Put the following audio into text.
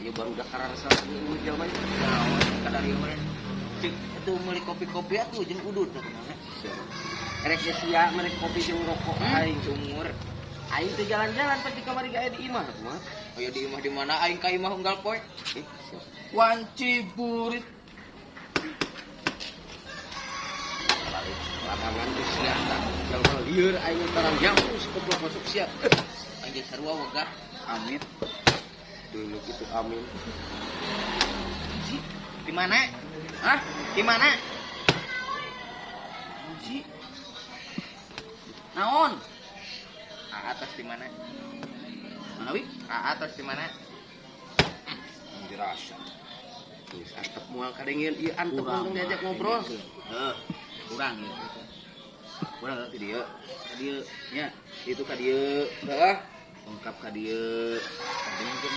Ieu barudak kararasa ieu jalma. Naon kadar ieu mah. Cik atuh meuli kopi-kopi atuh jeung udut teh kumaha. Erek ge sia merek kopi jeung rokok aing. Sumur. Aing teh jalan-jalan pasti kamari ge aya di imah kumaha. Oh ya di imah di mana aing ka imah unggal poe. Eh, siap. Wanci burit. Balik lapangan teh sia tah. Jalma lieur aing tarang jauh si goblok masuk sia. Anjir sarua wegah. Amit. Dulu gitu amin. Si, di mana? Hah? Di mana? Si. Naon? A atas di mana? Mana wi? A atas di mana? Dirasa. Geus antep moal kadengin ieu antep untung diajak ngobrol. Heuh, kurang ya. Kurang Ka dieu, ka dieu nya, itu ka dieu. Heeh. Lengkap ka dieu. Kadengkeun.